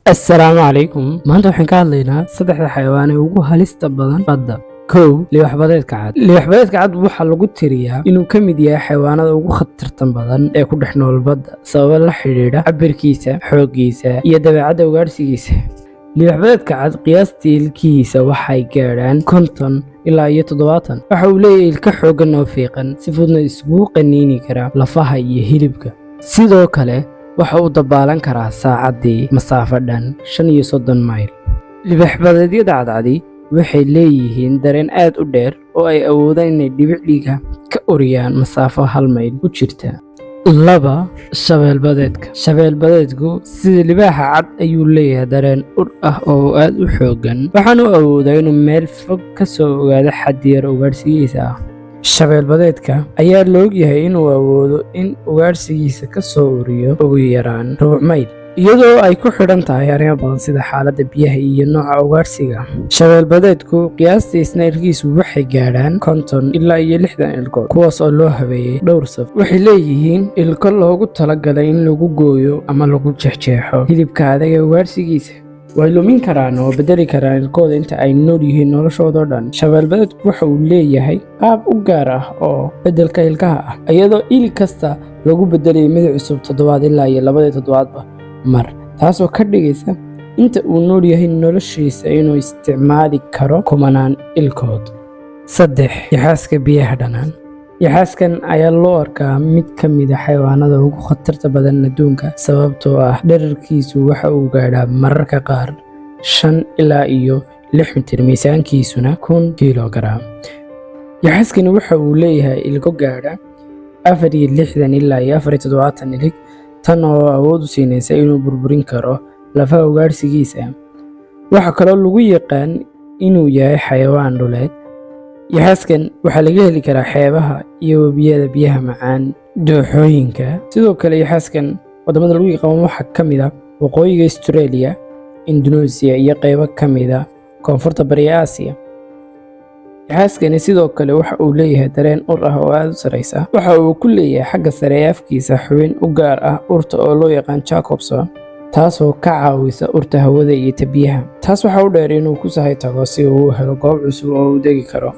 Assalaamu calaykum. Maanta waxaan ka hadlaynaa saddexda xayawaan ee ugu halista badan badda. Kow, libaax-badeedka cad. Libaax-badeedka cad waxaa lagu tiriyaa inuu ka mid yahay xayawaanada ugu khatartan badan ee ku dhex nool badda, sababo la xidhiidha cabirkiisa, xooggiisa iyo dabeecadda ugaadhsigiisa. Libaax-badeedka cad qiyaastii ilkihiisa waxay gaadhaan 50 ilaa iyo 70. Waxa uu leeyahay ilka xooggan oo fiiqan, si fududna isugu qaniini kara lafaha iyo hilibka. Sidoo kale waxa uu dabaalan karaa saacaddii masaafo dhan 35 mayl. Libaax-badeedyada cadcadi waxay leeyihiin dareen aad u dheer oo ay awoodaan inay dhibic dhiiga ka uriyaan masaafo 1 mayl u jirta. Laba, shabeelbadeedka. Shabeelbadeedku sida libaaxa cad ayuu leeyahay dareen ur ah oo aad u xooggan, waxaana uu awoodaa inuu meel fog ka soo ogaado xaddi yar ugaadhsigiisa ah. Shabeelbadeedka ayaa la ogyahay inuu awoodo in ugaadhsigiisa ka soo uriyo ugu yaraan rubuc mayl, iyadoo ay ku xidhan tahay arrimo badan sida xaaladda biyaha iyo nooca ugaadhsiga. Shabeelbadeedku qiyaastii isna ilkihiisu waxay gaadhaan 50 ilaa iyo 60 ilkood, kuwaas oo loo habeeyey dhowr saf. Waxay leeyihiin ilko loogu talagalay in lagu gooyo ama lagu jeexjeexo hilibka adag ee ugaadhsigiisa. Way lumin karaan oo bedeli karaan ilkooda inta ay nool yihiin noloshoodao dhan. Shabeelbadeedku waxa uu leeyahay qaab u gaar ah oo beddelka ilkaha ah, iyadoo il kasta lagu bedelayo mid cusub toddobaad ilaa iyo labadii toddobaadba mar, taasoo ka dhigaysa inta uu nool yahay noloshiisa inuu isticmaali karo kumanaan ilkood. Saddex, yaxaaska biyaha dhanaan. Yaxaaskan ayaa loo arkaa mid ka mid a xayawaanada ugu khatarta badan adduunka, sababtoo ah dhererkiisu waxa uu gaadhaa mararka qaar 5 ilaa iyo 6 mitir, miisaankiisuna 1000 kilogaram. Yaxaaskani waxa uu leeyahay ilko gaadha 64 ilaa iyo 74 ilig, tan oo awood u siinaysa inuu burburin karo lafaha ugaadhsigiisa. Waxaa kaloo lagu yaqaan inuu yahay xayawaan dhuleed. Yaxaaskan waxaa laga heli karaa xeebaha iyo webiyada biyaha macaan, dooxooyinka. Sidoo kale yaxaaskan wadamada lagu yaqaan waxaa ka mid ah waqooyiga Australia, Indonesia iyo qaybo ka mid ah koonfurta bari Aasiya. Yaxaaskani sidoo kale waxa uu leeyahay dareen ur ah oo aad u sareysa. Waxa uu ku leeyahay xagga sare ee afkiisa xubin u gaar ah urta oo loo yaqaan Jacobson, taasoo ka caawisa urta hawada iyo ta biyaha. Taas waxa u dheer inuu ku sahay tago si uu u helo goob cusub oo uu degi karo.